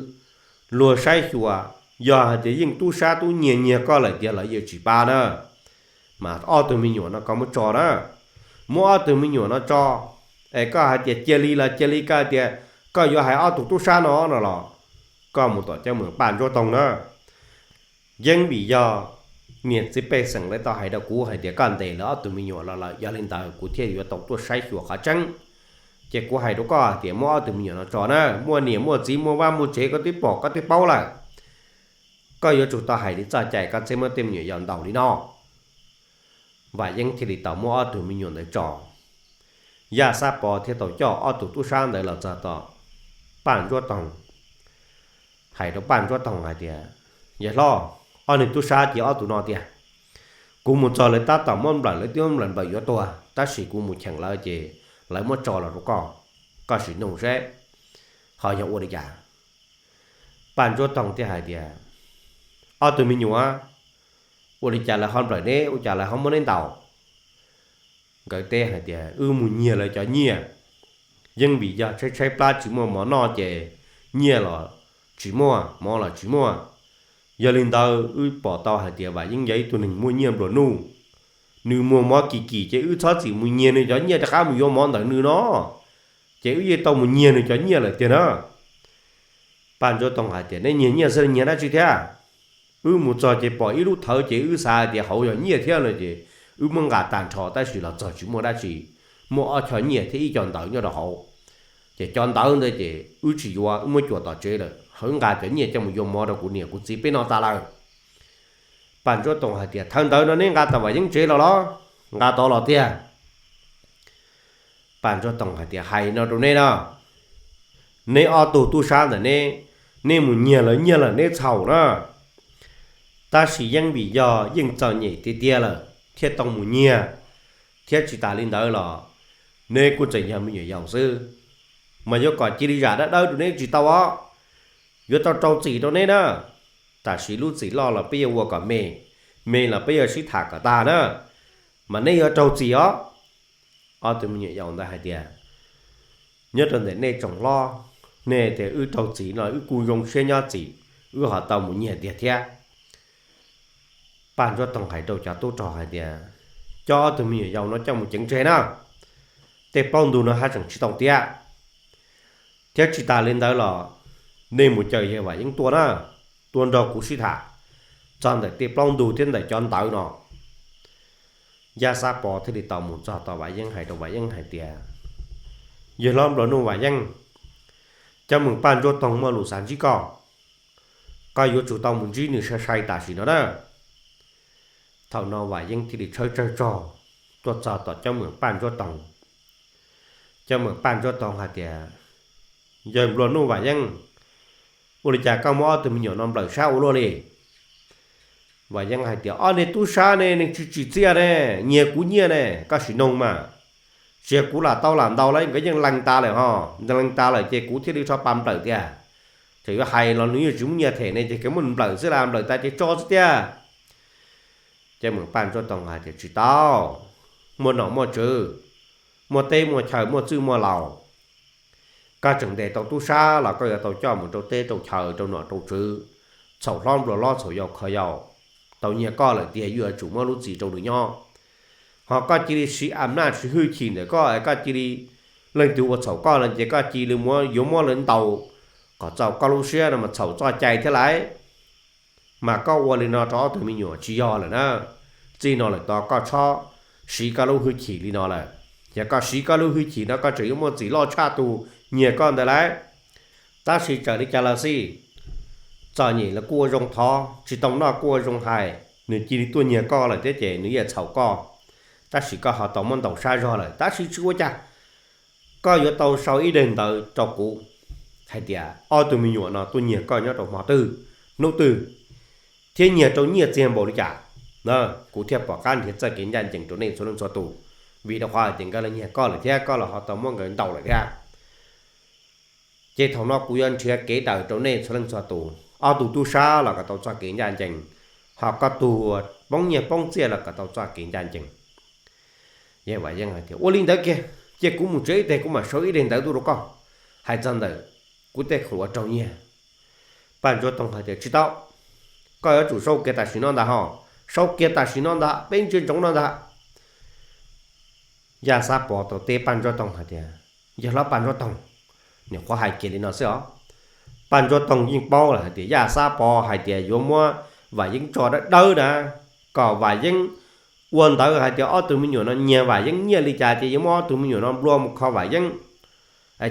Luag saib xyuas, yog hais tias yeej tub sab tub nyiag nyiag koj lawm tiag los yeej tsis pab na. Mas ob tug me nyuam no koj muab tso na, muab ob tug me nyuam no tso. Es koj hais tias cia li los cia li, koj hais tias koj yuav hais ob tug tub sab no no los, koj mus tom coj mus Paj Ntsuab Toog na. Yeej vim yog niam txiv pej xeem lawv tau hais rau kuv hais tias koj ntes lawv ob tug me nyuam los lawm, yog li ntawd kuv thiaj yuav tau tuaj saib xyuas qhov tseeb. Ces kuv hais rau koj hais tias muab ob tug me nyuam no tso na, muaj niam muaj txiv muaj vaj muaj tsev koj twb pom koj twb paub lawm. Koj yuav tsum tau hais li txoj cai koj thiaj muab tej me nyuam yaus ntaus li no. Vam Yeeb thiaj li tau muab ob tug me nyuam ntawd tso. Yaj Xab Pov thiaj tau coj ob tug tub sab ntawd los txog tom Paj Ntsuab Toog, hais rau Paj Ntsuab Toog hais tias, yawg hlob, ob niag tub sab cia ob tug no tiag. Kuv mus txog lawv tab tom muab nplawm, lawv twb muab nplawm nplawm yuav tuag, tab sis kuv mus cheem lawv ces lawv muab tso los rau koj, koj sim nug seb ho yog ua li cas. Paj Ntsuab Toog thiaj hais tias, ob tug me nyuam, ua li cas lawv ho nplawm neb, ua cas lawv ho muab neb ntaus? Nkawd teb hais tias, wb mus nyiag lawv cov nyiaj, yeej vim yog tshaib tshaib plab tsis muaj mov noj ces nyiaj los tsis muaj, mov los tsis muaj. Yog li ntawd wb pom tau hais tias Vam Yeeb yog ib tug neeg muaj nyiaj nplua nuj, nws muag mov kim kim ces wb txhob txwm mus nyiag nws cov nyiaj rov qab mus yuav mov ntawm nws no, ces wb yeej tau mus nyiag nws cov nyiaj lawm tiag na. Paj Ntsuab Toog hais tias, neb nyiag nyiaj xwb nyiag dab tsi thiab? Wb mus txog ces pom ib lub thawv ces wb xav hais tias hauv yog nyiaj thiab no ces wb muab nqa tag nrho tab sis los txog tsis muaj dab tsi, muaj ob choj nyiaj thiab ib co ntawv nyob rau hauv. Ces cov ntawv ntawd ces wb tsis yuav, wb muab cuam tom tsev lawm, ho wb nqa cov nyiaj coj mus yuav mov rau kuv niam kuv txiv peb noj tas lawm. Paj Ntsuab Toog hais tias, thawv ntawv no neb nqa tom Vam Yeeb tsev los los? Nqa tod los tiag. Paj Ntsuab Toog hais tias, hais no rau neb na, neb ob tug tub sab ntawm neb, neb mus nyiag lawv nyiaj lawm neb txhaum na. Tab sis yeej vim yog yeej txom nyem tiag tiag lawm thiaj tau mus nyiag, thiab tsis tas li ntawd los neb kuj tseem yog me nyuam yaus xwb, mas yuav kom cia li zam dawb dawb rau neb tsis tau os. Yuav tau rau txim rau neb na. Tam sim lub txim loj los peb yuav ua kom me, me los peb yuav sib tham kom tag na, mas nej yuav raug txim os. Ob tug me nyuam yaus ntawd hais tias, nyob rau ntawm nej tsoom hlob, nej tias wb raug txim no wb kuj zoo siab nyob txim, wb ho tau mus nyiag tiag thiab. Paj Ntsuab Toog hais rau cov tub rog hais tias, coj ob tug me nyuam yaus no coj mus ceev tseg na, tej plaub ntug no haj tseem tsis tau tiav. Thiab tsis tas li ntawd los nej mus caw yawg Vam Yeeb tuaj na, tuaj nrog kuv sib tham txog ntawm tej plaub ntug thiab ntawm cov ntawv no. Yaj Xab Pov thiaj li tau mus txog tom Vam Yeeb hais rau Vam Yeeb hais tias, yawg hlob nplua nuj Vam Yeeb, cov meem Paj Ntsuab Toog muaj lus xav ntsib koj, koj yuav tsum tau mus ntsib nws sai sai tam sim no na. Thaum no Vam Yeeb thiaj li tshawb tsawg tsog tuaj txog tom cov meem Paj Ntsuab Toog. Cov meem Paj Ntsuab Toog hais tias, yawg nplua nuj Vam Yeeb, ua li cas koj muab ob tug me nyuam no nplawm sab ua luaj li? Vam Yeeb hais tias, ob niag tub sab ne, neeg tsis tsim txiaj ne, nyiag kuv nyiaj ne, koj sim noog mas. Tsis yog kuv lam tau lam ntau lawm, nkawd yeej lees tas lawm ho, lees tas lawm ces kuv thiaj li rho pas nplawm tiag. Tseem yuav hais los nws yeej tsis muaj nyiaj them ne, ces kawg muab nplawm xwb las, nplawm tas ces tso xwb tiag. Cov meem Paj Ntsuab Toog hais tias, tsis tau, muaj nom muaj tswv, muaj teb muaj chaw, muaj txwj muaj laus. Koj tseem ntes tau tub sab los koj yuav tau coj mus rau teb rau chaw, rau nom rau tswv, txhaum hlob nplua hlob, txhaum yau kho yau, tau nyiag koj lawm tiag yuav tsum muab lub txim rau nws nyob. Ho koj cia li siv am naj siv hwj chim ntawm koj, koj cia li, leej twg ua txhaum koj no ces koj cia li yuav muab lawv ntaus kom txaus koj lub siab no mas txhaum txoj cai thiab lauj. Mas koj ua li no rau ob tug me nyuam tsis yog lawm na. Txij no lawm tod koj txhob siv koj lub hwj chim li no lawm. Yog koj siv koj lub hwj chim no koj tseem yuav muaj txim loj tshaj tus nyiag koj ntawd lauj. Tab sis txawm li cas los xij, txom nyem los kuj ua zoo thov, tsis tau noj kuj ua zoo hais, nws cia li tuaj nyiag koj lawm thiab ces nws yeej txhaum koj. Tab sis koj ho tau muab ntaus sab zog lawm, tab sis tsis ua cas, koj yuav tau sau ib daim ntawv rau kuv hais tias ob tug me nyuam no tuaj nyiag koj nyob rau hmo twg, hnub twg, thiab nyiag rau nyiaj txiag npaum li cas, kuv thiaj pom qab nrhiav txoj kev ncaj ncees rau nej txhua leej txhua tus. Vim rau qhov hais tias nkawd los nyiag koj lawm thiab koj los ho tau muab nkawd ntaus lawm thiab. Ces thaum no kuv yuav nrhiav kev daws rau nej txhua leej txhua tus, ob tug tub sab los kom tau txoj kev ncaj ncees, ho koj tus poob nyiaj poob txiaj los kom tau txoj kev ncaj ncees. Yawg Vam Yeeb hais tias, ua li ntawd kiag, cia kuv mus tsev ib teg kuv mam sau ib daim ntawv tuaj rau koj hais txog ntawm kuv tej qhua raug nyiag. Paj Ntsuab Toog hais tias, tsis tau, koj yuav tsum sau kiag tam sim no ntag ho, sau kiag tam sim no ntag, peb ntsia ntsoov no ntag. Yaj Xab Pov tau teb Paj Ntsuab Toog hais tias, yawg hlob Paj Ntsuab Toog, nyuam qhuav hais kiag li no xwb os. Paj Ntsuab Toog yeej paub lawm hais tias Yaj Xab Pov hais tias yuav muab Vam Yeeb tso dawb dawb na, kom Vam Yeeb ua ntawv hais tias ob tug me nyuam no nyiag Vam Yeeb nyiaj li cas ces yuav muab ob tug me nyuam no nplua mus kho Vam Yeeb,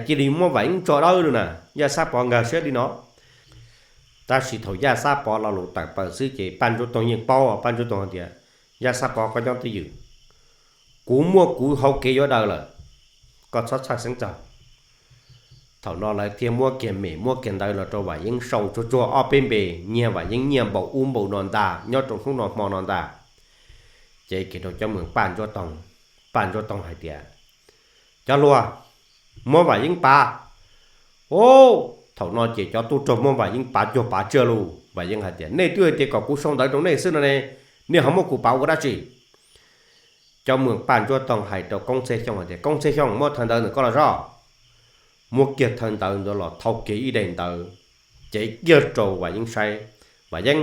cia li muab Vam Yeeb tso dawb na. Yaj Xab Pov nkag siab li no. Tab sis thaum Yaj Xab Pov lo lus tawm plaws xwb ces Paj Ntsuab Toog yeej paub, Paj Ntsuab Toog hais tias, Yaj Xab Pov koj nyob twj ywm, kuv muaj kuv hauv kev yuav daws lawm, koj txhob txhawj xeeb txog. Thaum no lawv thiaj muab kiag mem muab kiag ntawv los rau Vam Yeeb sau tsuag tsuag ob peb npe, nyiag Vam Yeeb nyiaj npaum ub npaum no ntag nyob rau hnub no hmo no ntag. Ces kiag rau cov meem Paj Ntsuab Toog, Paj Ntsuab Toog hais tias, cov hluas, muab Vam Yeeb pav. Thaum no ces cov tub rog muab Vam Yeeb pav cuag pav tsiaj lauj. Vam Yeeb hais tias, nej twb hais tias kom kuv sau ntawv rau nej xwb no ne, nej ho muab kuv pav ua dab tsi? Cov meem Paj Ntsuab Toog hais rau Koob Txhiaj Xyooj hais tias, Koob Txhiaj Xyooj, muab thawj ntawv ntawm koj los zoj. Muab kiag thawj ntawv ntawd los thau kiag ib daim ntawv, cev kiag rau Vam Yeeb saib. Vam Yeeb,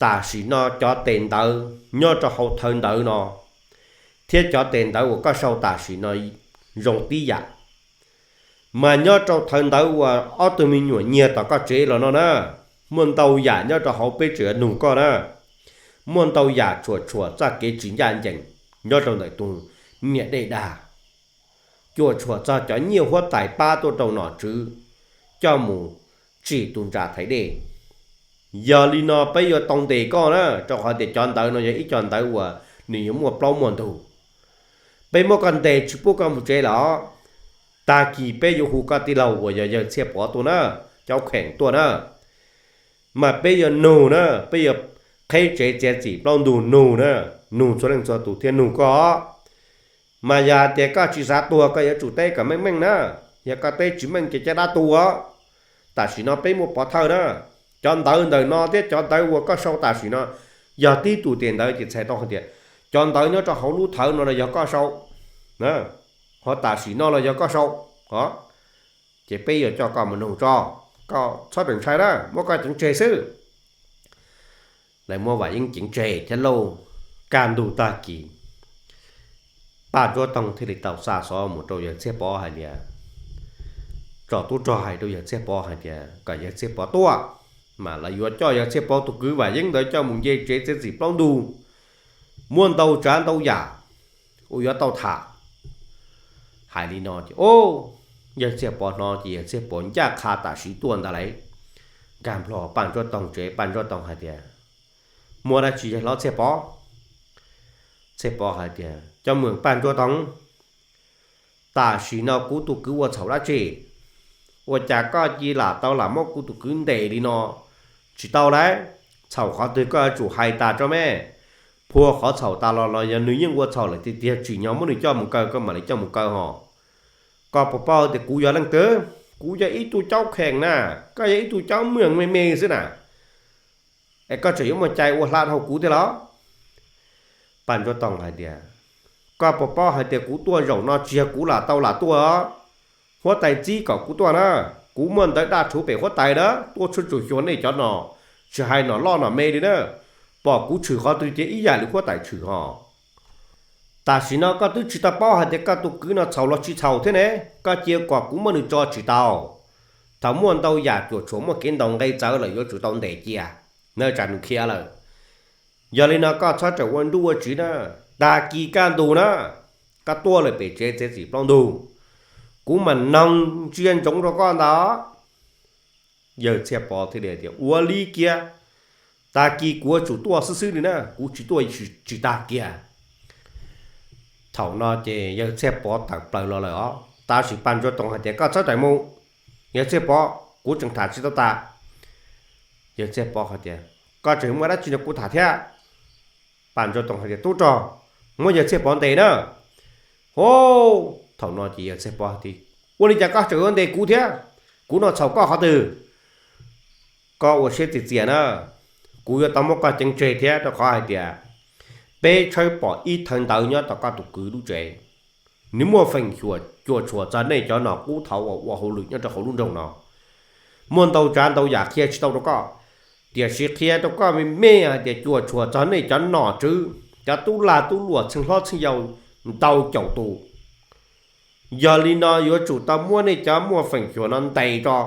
tam sim no cov tes ntawv nyob rau hauv thawj ntawv no thiab cov tes ntawv uas koj sau tam sim no zoo tib yam. Mas nyob rau thawj ntawv uas ob tug me nyuam nyiag tom koj tsev los no na, muaj ntau yam nyob rau hauv, peb tseem yuav nug koj na. Muaj ntau yam tshuam tshuam txoj kev tsis ncaj ncees nyob rau ntawm tus niam dej dag, cuam tshuam txog cov nyiaj huab tais pab tuaj rau nom tswv coj mus tsim tus ntsa thaiv dej. Yog li no peb yuav tau ntes koj na, rau qhov tias cov ntawv no yog ib co ntawv uas nws yuav muaj plaub muaj ntug. Peb muab koj ntes tsis pub koj mus tsev los, tag kis peb yuav hu koj tij laug uas yog yawg Txhiaj Pov tuaj na, cov kheem tuaj na. Mas peb yuav nug na, peb yuav qheb tsev txiav txim plaub ntug nug na, nug txhua leej txhua tus thiab nug koj. Mas yog hais tias koj tsis xav tuag koj yuav tsum teb kom meej meej na. Yog koj teb tsis meej ces caj dab tu os. Tam sim no peb muaj pov thawj na, cov ntawv ntawm no thiab cov ntawv uas koj sau tam sim no, Yog tib tug tes ntawv ces txhais tau hais tias cov ntawv nyob rau hauv lub thawv no los yog koj sau, ho tam sim no los yog koj sau, o, ces peb yuav coj koj mus nug tso, koj txhob tseem ntshai na, muab koj ceev tseg xwb. Lawv muab Vam Yeeb ceev tseg thiab lauj. Kaj ntug tag kis, Paj Ntsuab Toog thiaj li tau xa xov mus rau Yawg Txhiaj Pov hais tias, tso tub rog hais rau Yawg Txhiaj Pov hais tias kom Yawg Txhiaj Pov tuaj, mas lawv yuav coj Yawg Txhiaj Pov tus kwv Vam Yeeb ntawd coj mus nce tsev txiav txim plaub ntug, muaj ntau tsav ntau yam uas yuav tau tham. Hais li no ces, o, Yawg Txhiaj Pov hnov ces Yawg Txhiaj Pov ncaj qha tam sim tuaj ntag lauj. Nkag nplho Paj Ntsuab Toog tsev, Paj Ntsuab Toog hais tias, muaj dab tsi Yawg Hlob Txhiaj Pov? Txhiaj Pov hais tias, Cov muam Paj Ntsuab Toog, tam sim no kuv tus kwv ua txhaum dab tsi? Ua cas koj cia lam tau lam muab kuv tus kwv ntes li no? Tsis tau lauj, txhaum qhov twg koj yuav tsum hais tas tso me. Phua qhov txhaum tas los los yog nws yeej ua txhaum lawm tiag tiag tsim nyog muab nws coj mus kaw koj mam li coj mus kaw hos. Koj puas paub tias kuv yog leej twg? Kuv yog ib tug caub kheem na, koj yog ib tug caub muam me me xwb na. Es koj tseem yuav muaj cai ua hla dhau kuv thiab los? Paj Ntsuab Toog hais tias, koj puas paub hais tias kuv tuaj zaum no tsis yog kuv lam tau lam tuaj os. Huab tais txib kom kuv tuaj na, kuv muaj ntawv daj rhuv pem huab tais na, tuaj tshuaj tsuag xyuas nej cov nom, tsis hais nom loj nom me li na, pom kuv tshwm qhov twg ces ib yam li huab tais tshwm hos. Tam sim no koj twb tsis tau paub hais tias koj tus kwv no txhaum los tsis txhaum thiab ne, koj cia kom kuv muab nws tso tsis tau. Thaum muaj ntau yam cuam tshuam muaj kev ntaus nqe txawv lawm yuav tsum tau ntes cia na, tsam nws khiav lawm. Yog li no koj txhob tseem ua nruj ua tsiv na, tag kis kaj ntug na, koj tuaj lawm pem tsev txiav txim plaub ntug, kuv mam noog ntsia ntsoov rau koj ntag. Yawg Txhiaj Pov thiaj li tias, ua li kiag, tag kis kuv yuav tsum tuaj xwb xwb li na, kuv tsis tuaj tsis tag kiag. Thaum no ces Yawg Txhiaj Pov tawm plaws los lawm os, tab sis Paj Ntsuab Toog hais tias, koj txhob tawm mus, Yawg Txhiaj Pov, kuv tseem tham tsis tau tas. Yawg Txhiaj Pov hais tias, koj tseem muaj dab tsi nrog kuv tham thiab? Paj Ntsuab Toog hais tias, tub rog, muab Yawg Txhiaj Pov ntes na. Ho, thaum no ces Yawg Txhiaj Pov tias, ua li cas koj tseem yuav ntes kuv thiab? Kuv no txhaum koj qhov twg? Koj ua siab txias txias na, kuv yuav tau muab koj ceev tseg thiab, rau qhov hais tias peb tshawb pom ib thawv ntawv nyob tom koj tus kwv lub tsev, nws muaj feem xyuam cuam tshuam txog nej cov nom qub thaud uas ua hauj lwm nyob rau hauv lub nroog no. Muaj ntau tsav ntau yam qhia tsis tau rau koj, tiam sis qhia rau koj me me hais tias cuam tshuam txog nej cov nom tswv, cov tub lag tub luam txheej hlob txheej yau ntau caum tus. Yog li no yuav tsum tau muab nej cov muaj feem xyuam no ntes tso.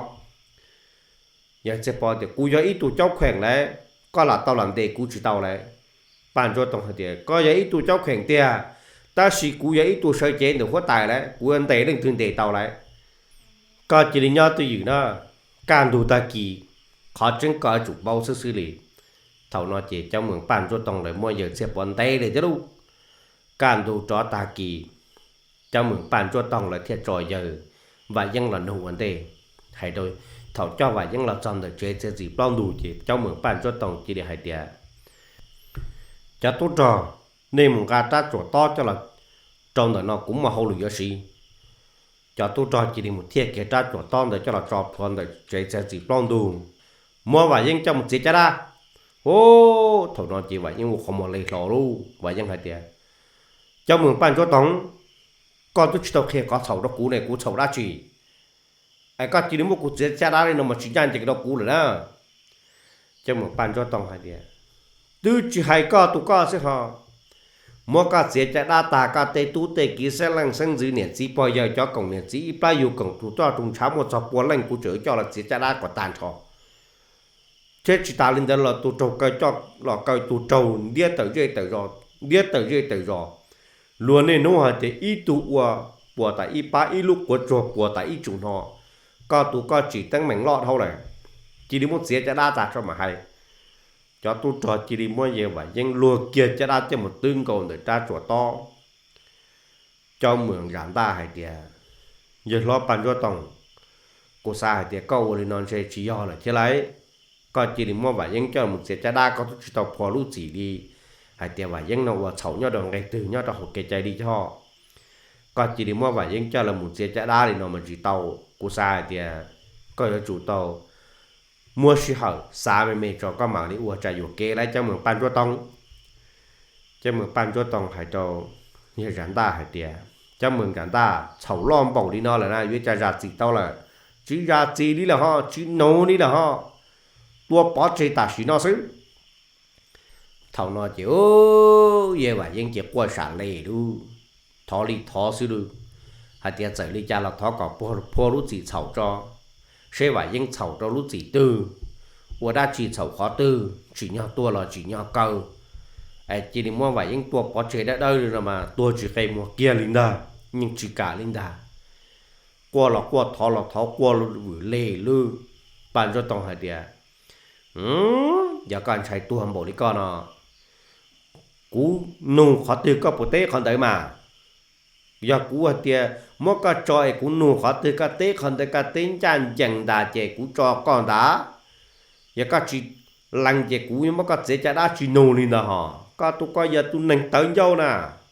Yawg Txhiaj Pov tias, kuv yog ib tug caub kheem lauj, koj lam tau lam ntes kuv tsis tau lauj. Paj Ntsuab Toog hais tias, koj yog ib tug caub kheem tiag, tab sis kuv yog ib tug sawv cev ntawm huab tais lauj, kuv yuav ntes leej twg ntes tau lauj. Koj cia li nyob twj ywm na, kaj ntug tag kis, qhov tseeb koj yuav tsum paub xwb xwb li. Thaum no ces cov muam Paj Ntsuab Toog lawv muab Yawg Txhiaj Pov ntes lawm thiab lauj. Kaj ntug rov tag kis, cov muam Paj Ntsuab Toog lawv thiaj tso Yawg Vam Yeeb los nug ua ntej. Hais rau, thaum coj Vam Yeeb los txog ntawm tsev txiav txim plaub ntug ces cov muam Paj Ntsuab Toog cia li hais tias, cov tub rog, nej mus nqa rab tsuam tob coj los rau ntawm no, kuv muaj hauj lwm yuav siv. Cov tub rog cia li mus thiaj kiag rab tsuam tob ntawd coj los tso plhuav ntawm tsev txiav txim plaub ntug, muab Vam Yeeb coj mus txiav caj dab. Ub, thaum no ces Vam Yeeb ua qhov muag le hlo lauj. Vam Yeeb hais tias, cov muam Paj Ntsuab Toog, koj twb tsis tau qhia qhov txhaum rau kuv ne, kuv txhaum dab tsi es koj cia li muab kuv txiav caj dab li no mas tsis ncaj ncees rau kuv lawm na. Cov muam Paj Ntsuab Toog hais tias, twb tsis hais koj tus koj xwb ho, muab koj txiav caj dab tag, koj tej tub tej kiv xeeb leej xeeb ntxwv niam txiv pog yawg cov koom niam txiv ib plab yug koom tus toj tus ntshav muaj txog pua leej kuv tseem coj los txiav caj dab kom tag nrho. Thiab tsis tas li ntawd los tus raug kaw coj los kaw tus raug ntiab tawm zej tawm zos, ntiab tawm zej tawm zos. Luag niaj hnub hais tias ib tug ua puas tas ib pab, ib lub quav tsuag puas tas ib tsum hno. Koj tus koj tsim teeb meem loj dhau lawm, cia li muab txiav caj dab tag tso mam hais. Cov tub rog cia li muab Yawg Vam Yeeb luag kiag caj dab coj mus twb nkaus ntawm rab tsuam tob. Cov muam zam ntaj hais tias, yawg hlob Paj Ntsuab Toog, kuv xav hais tias koj ua li no ntshe tsis yog lawm thiab lauj. Koj cia li muab Vam Yeeb coj mus txiav caj dab, koj twb tsis tau phua lub txim li hais tias Vam Yeeb no ua txhaum nyob rau nqe twg nyob rau hauv kev cai li thiab. Koj cia li muab Vam Yeeb coj los mus txiav caj dab li no mas tsis tau. Kuv xav hais tias koj yuav tsum tau muab sij hawm xav me me tso koj mam li ua tsam yuam kev lauj Coj Moos Paj Ntsuab Toog. Coj Moos Paj Ntsuab Toog hais rau yawg Zam Ntaj hais tias, Coj Moos Zam Ntaj, txhaum loj npaum li no lawm na yuav cas zam txim tau lawm? Tsis zam txim li lawm ho, tsis nug li lawm ho, tua pov tseg tam sim no xwb. Thaum no ces yawg Vam Yeeb ces quaj sam le lug, thov li thov xwb lug, hais tias txawm li cas los thov kom phua lub txim txhaum tso, seb Vam Yeeb txhaum rau lub txim twg, ua dab tsi txhaum qhov twg, tsim nyog tuag los tsim nyog kaw, cia li muab Vam Yeeb tua pov tseg dawb dawb no mas tuag tsis qe muag kiag li ntag, yeej tsis kam li ntag. Quaj los quaj, thov los thov, quaj vwm le lug. Paj Ntsuab Toog hais tias, Yog koj ntshai tuag npaum li koj no, kuv nug qhov twg koj puas teb qhov ntawd mas. Yog kuv hais tias muab koj tso es kuv nug qhov twg koj teb qhov ntawd, koj teb ncaj ncees ntag ces kuv tso koj ntag. Yog koj tsis lees ces kuv yuav muab koj txiav caj dab tsis nug li ntag ho. Koj tus, koj yog tus neeg tawv ncauj na,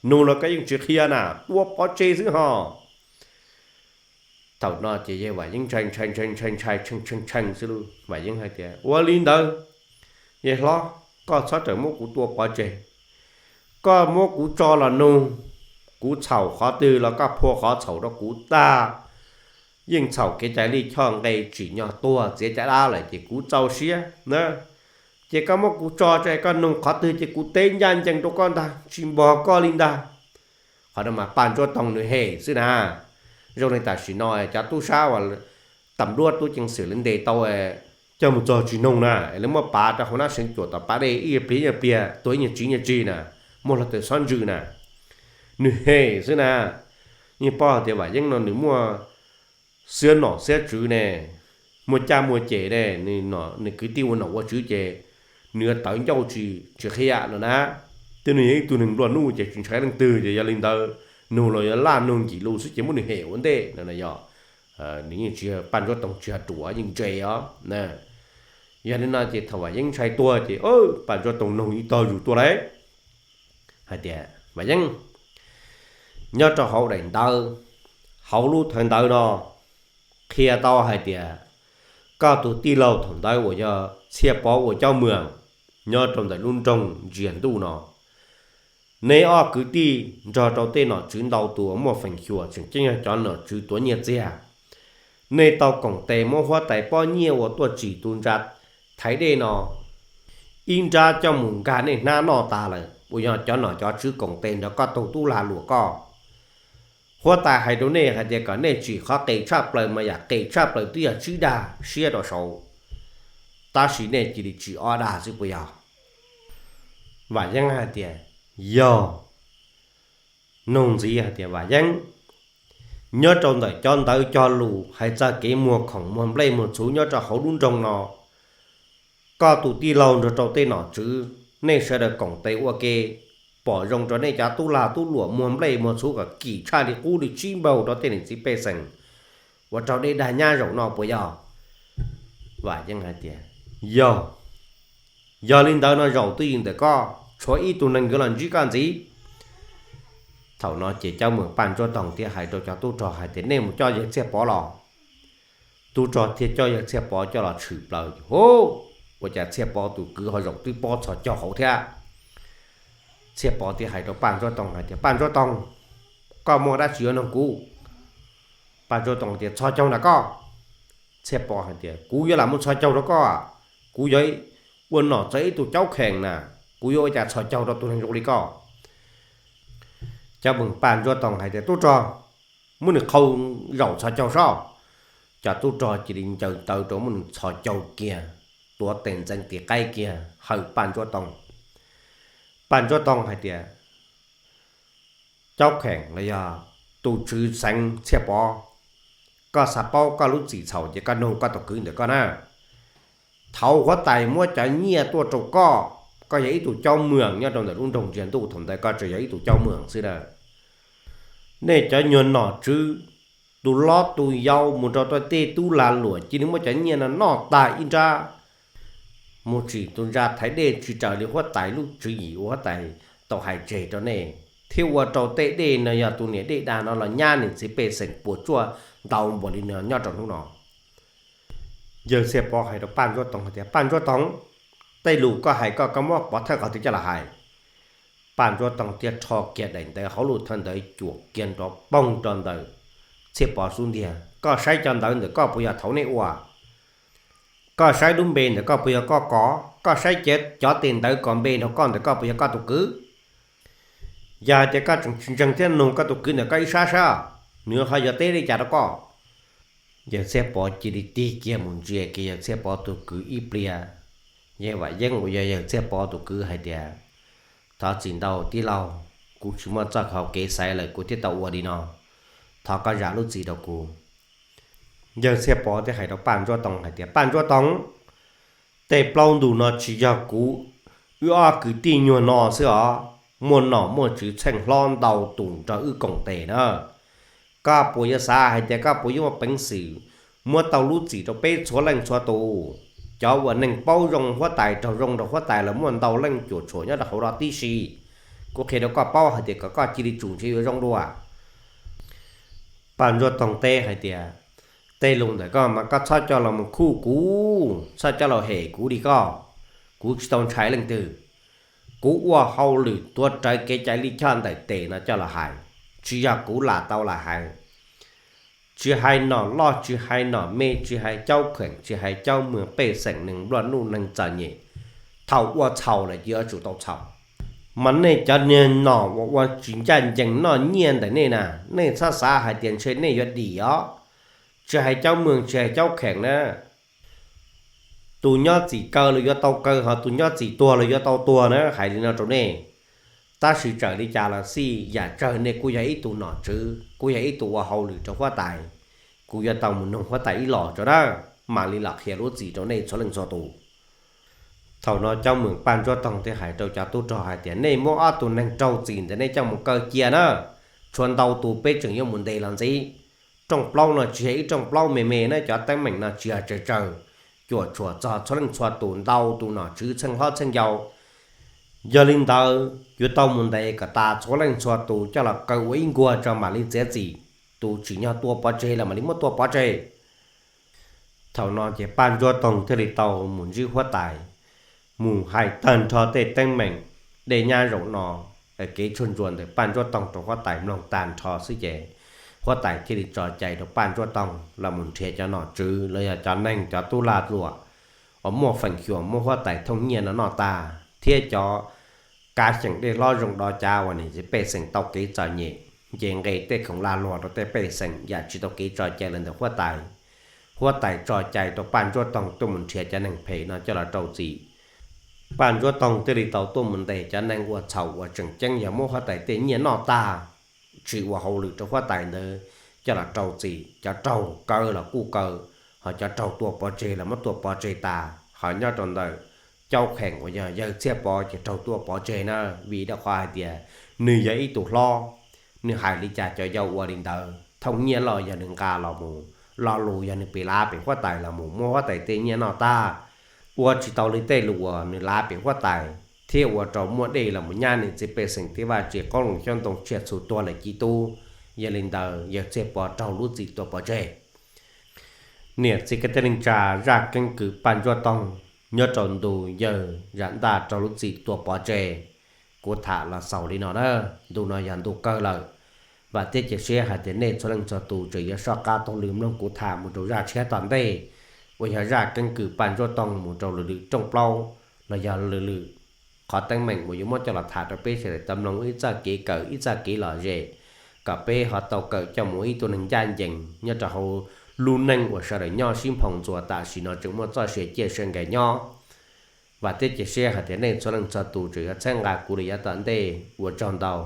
nug los koj yeej tsis qhia na, tua pov tseg xwb ho. Thaum no ces yawg Vam Yeeb ntshai ntshai ntshai ntshai ntshai tshee tshee tshee xwb lug, Vam Yeeb hais tias, Ua li ntawd, yawg hlob, koj txhob rawm muab kuv tua pov tseg. Koj muab kuv tso los nug, kuv txhaum qhov twg los koj phua qhov txhaum rau kuv tag. Yeej txhaum kev cai lij choj nqe, tsim nyog tuag txiav caj dab lawm ces kuv txaus siab na. Ces koj muab kuv tso tso es koj nug qhov twg ces kuv teb ncaj ncees rau koj ntag, tsis npog koj li ntag. Qhov no mas Paj Ntsuab Toog nws hem xwb na. Zoo li tam sim no cov tub sab uas tam nruab tub ceev xwm lawv ntes tau coj mus txog tsis nug na, es lawv muab pav rau hauv nab seev cuam tom pas dej ib pliag ib pliag, tuag ib nyuag tsiv nyuag tsig na, muab hlo tawm xob ntsws na. Nws hem xwb na. Yeej paub hais tias Vam Yeeb no nws muaj xiab nom xiab tswv ne, muaj caj muaj ces ne, nws kwv tij ua nom ua tswv ces nws yuav tawv ncauj tsis, tsis qhia no na. Twb nws yog ib tug neeg nplua nuj ces tsis ntshai leej twg, ces yog li ntawd nug los yuav laj nug nkim lus xwb ces muab nws hem ua ntej no yog. Nws yeej tsis, Paj Ntsuab Toog tsis yog ruam, yeej ntse os. Yog li no ces thaum Vam Yeeb ntshai tuag ces Paj Ntsuab Toog nug ib tog zus tuaj lauj, hais tias, Vam Yeeb, nyob rau hauv daim ntawv, hauv lub thawv ntawv no qhia tau hais tias koj tus tij laug thaum ntawd uas yog Txhiaj Pov ua caub mwam nyob rau ntawm lub nroog Ntsiag Ntuj no, neb ob kwv tij nrog rau tej nom tswv ntau tus uas muaj feem xyuam tseem ceeb yog cov nom tswv tuav nyiaj txiag, nej tau koom tes muab huab tais pob nyiaj uas tuaj tsim tus ntsa thaiv dej no ib nrab coj mus nkag nej hnab noj tas lawm, uas yog cov nom cov tswv koom tes nrog koj taug tub lag luam koj. Huab tais hais rau nej hais tias kom nej tsim qhov qes tshaj plaws mas yam qes tshaj plaws twb yog tsib dag siab rau saud, tab sis nej cia li tsim ob dag xwb puas yog? Vam Yeeb hais tias, Yog. Nug ntxiv hais tias, Vam Yeeb, nyob rau ntawm cov ntawv cog lus hais txog kev muag khoom muag nplej muag txhuv nyob rau hauv lub nroog no, koj tus tij laug nrog rau tej nom tswv, nej sawv daws koom tes ua ke, pom zoo rau nej cov tub lag tub luam muag nplej muag txhuv kom kim tshaj li qub li tsib npaug rau tej niam txiv pej xeem uas raug dej dag nyab zaum no puas yog? Vam Yeeb hais tias, Yog. Yog li ntawd no zaum twj ywm ntawm koj, tshuav ib tug neeg yuav los ntsib koj ntxiv. Thaum no ces Coj Moos Paj Ntsuab Toog thiaj hais rau cov tub rog hais tias, Nej mus coj yawg Txhiaj Pov los. Tub rog thiaj coj yawg Txhiaj Pov coj los tshwm plaws. Hu, ua cas Txhiaj Pov tus kwv ho zaum twb pob txhos caug hauv thiab. Txhiaj Pov thiaj hais rau Paj Ntsuab Toog hais tias, Paj Ntsuab Toog, koj muaj dab tsi yuav nug kuv? Paj Ntsuab Toog tias, Txhos caug ntawm koj. Txhiaj Pov hais tias, Kuv yuav lam muaj txhos caug rau koj. Kuv yog ua nom txawv ib tug caub kheem na, kuv yuav ua cas txhos caug rau tus neeg zoo li koj? Coj Moos Paj Ntsuab Toog hais tias, Tub rog, muab nws qhau zaum txhos caug soj. Cov tub rog cia li ncaws taw rau muab nws txhos caug kiag, tuav tes ntxeev tis qaib kiag hawm Paj Ntsuab Toog. Paj Ntsuab Toog hais tias, Caub kheem los yog tus tswv xeev Txhiaj Pov, koj xav paub koj lub txim txhaum ces koj nug koj tus kwv ntawm koj na. Thaum huab tais muab cov nyiaj tuaj rau koj, koj yog ib tug caub mwam nyob rau ntawm lub nroog Ntsiag Ntuj, thaum ntawd koj tseem yog ib tug caub mwam xwb na. Nej cov nyuag nom tswv, tus hlob tus yau mus rau tej tub lag luam cia li muab cov nyiaj no noj tag ib nrab, mus tsim tus ntsa thaiv dej tsis raws li huab tais lub tswv yim uas huab tais tau hais tseg rau nej, thiab ua rau tej dej no yog tus niam dej dag no los nyab niam txiv pej xeem puas tsuaj ntau npaum li no nyob rau hnub no. Yawg Txhiaj Pov hais rau Paj Ntsuab Toog hais tias, Paj Ntsuab Toog, tej lus koj hais koj, koj muab pov thawj qhov twg coj los hais? Paj Ntsuab Toog thiaj rho kiag daim ntawv hauv lub thawj ntawv cuam kiag nrov poog rau ntawm Txhiaj Pov xub ntiag. Koj saib cov ntawv ntawm koj puas yog thaum nej ua? Koj saib lub npe ntawm koj puas yog koj kov? Koj saib cov tes ntawv kos npe nrog koj ntawm koj puas yog koj tus kwv? Yog hais tias koj tseem tsis ntseeg thiab nug koj tus kwv ntawm koj ib sab saib, nws ho yuav teb li cas rau koj? Yawg Txhiaj Pov cia li tig kiag mus ntsia kiag Yawg Txhiaj Pov tus kwv ib pliag. Yawg Vam Yeeb uas yog Yawg Txhiaj Pov tus kwv hais tias, Thov txim ntau tij laug, kuv tsis muaj txoj hau kev xaiv lawm kuv thiaj tau ua li no. Thov koj zam lub txim rau kuv. Yawg Txhiaj Pov thiaj hais rau Paj Ntsuab Toog hais tias, Paj Ntsuab Toog, tej plaub ntug no tsis yog kuv, wb ob kwv tij nyuag no xwb os, muaj nom muaj tswv txheej hlob ntau tus nrog wb koom tes na. Koj puas yuav xav hais tias koj puas yuav muaj peev xwm muab tau lub txim rau peb txhua leej txhua tus? Cov uas neeg paub zoo huab tais raug zoo rau huab tais los muaj ntau leej cuam tshuam nyob rau hauv no tib si. Kuv qhia rau koj paub hais tias kom koj cia li tsum ntshe yuav zoo dua. Paj Ntsuab Toog teb hais tias, Tej lus ntawm koj mas koj txhob coj los mus khuj kuv, txhob coj los hem kuv li koj. Kuv tsis tau ntshai leej twg. Kuv ua hauj lwm tuav rawv kev cai lij choj ntawm tes no coj los hais, tsis yog kuv lam tau lam hais. Tsis hais nom loj, tsis hais nom me, tsis hais caub kheem, tsis hais caub mwg, pej xeem neeg nplua nuj neeg txom nyem, thaum ua txhaum lawm yuav tsum tau txhaum. Mas nej cov niag nom uas ua tsis ncaj ncees noj nyiaj ntawm nej na, nej txhob xav hais tias ntshe nej yuav dim os. Tsis hais caub mwg tsis hais caub kheem na, tus nyob txim kaw los yuav tau kaw, ho tus nyob txim tuag los yuav tau tuag na, hais li no rau nej. Tab sis txawm li cas los xij, yam tsawg nej kuj yog ib tug nom tswv, kuj yog ib tug ua hauj lwm rau huab tais. Kuv yuav tau mus nug huab tais ib los tso na, mam li los qhia lub txim rau nej txhua leej txhua tus. Thaum no caub mwg Paj Ntsuab Toog thiaj hais rau cov tub rog hais tias, Nej muab ob tug neeg raug txim ntawm nej coj mus kaw cia na, tshuav ntau tus peb tseem yuav mus ntes los ntxiv. Rooj plaub no tsis yog ib rooj plaub me me na, cov teeb meem no tsis yog tsawg tsawg, cuam tshuam txog txhua leej txhua tus, ntau tus nom tswv txheej hlob txheej yau. Yog li ntawd yuav tau mus ntes kom tas txhua leej txhua tus coj los kaw ua ib nkuag tso mam li txiav txim. Tus tsim nyog tua pov tseg los mam li muab tua pov tseg. Thaum no ces Paj Ntsuab Toog thiaj li tau mus ntsib huab tais, mus hais tag nrho tej teeb meem dej nyab zaum no, kev tshuaj ntsuas ntawm Paj Ntsuab Toog rau huab tais mloog tag nrho xwb ces huab tais thiaj li tso cai rau Paj Ntsuab Toog los mus nrhiav cov nom tswv los yog cov neeg cov tub lag luam uas muaj feem xyuam muab huab tais thooj nyiaj no noj tag thiab cov kav xyeem dej hlob zoo do cav uas niam txiv pej xeem tau kev txom nyem, nce nqe tej khoom lag luam rau tej pej xeem yam tsis tau kev tso cai los ntawm huab tais. Huab tais tso cai rau Paj Ntsuab Toog tuaj mus nrhiav cov neeg phem no coj los rau txim. Paj Ntsuab Toog thiaj li tau tuaj mus ntes cov neeg ua txhaum uas tseem ceeb yog muab huab tais tej nyiaj noj tag, tsis ua hauj lwm rau huab tais ntawd coj los rau txim. Cov raug kaw los kuj kaw, ho cov raug tua pov tseg los muab tua pov tseg tas, ho nyob rau ntawm caub kheem uas yog yawg Txhiaj Pov ces raug tua pov tseg na, vim rau qhov hais tias nws yog ib tug hlob, nws hais li cas cov yau ua li ntawd, thooj nyiaj los yog nws nqa los mus, lo lus yog nws pem lav pem huab tais los mus, muab huab tais tej nyiaj noj tag, ua tsis tau li tej lus uas nws lav pem huab tais, thiab ua rau muaj dej los mus nyab niam txiv pej xeem tej vaj tse qoob loo xyoob ntoo tsiaj txhu tuag lawm ci tub. Yog li ntawd yawg Txhiaj Pov raug lub txim tua pov tseg. Niam txiv kwv tij neej tsa, zaj keeb kwm Paj Ntsuab Toog nyob rau ntu yawg Zam Ntaj raug lub txim tua pov tseg, kuv tham los xaus li no na. Ntu no yog ntu kawg lawm. Vam thiab cia siab hais tias nej txhua leej txhua tus tseem yuav soj qab taug lw mloog kuv tham mus rau zaj tshiab tom ntej, uas yog zaj keeb kwm Paj Ntsuab Toog mus rau lwm lwm rooj plaub los yog lwm lwm qhov teeb meem uas yuav muab coj los tham rau peb sawv daws tau mloog ib txoj kev kawm ib txoj kev lom zem, kom peb ho tau kawm coj mus ua ib tug neeg ncaj ncees nyob rau hauv lub neej uas sawv daws nyob sib nphoo ntxuas tam sim no tseem muaj txoj sia ciaj sia nkees nyob. Vam thiab cia siab hais tias nej txhua leej txhua tus tseem yuav txhawb nqa kuv rau yav tom ntej. Ua tsaug ntau.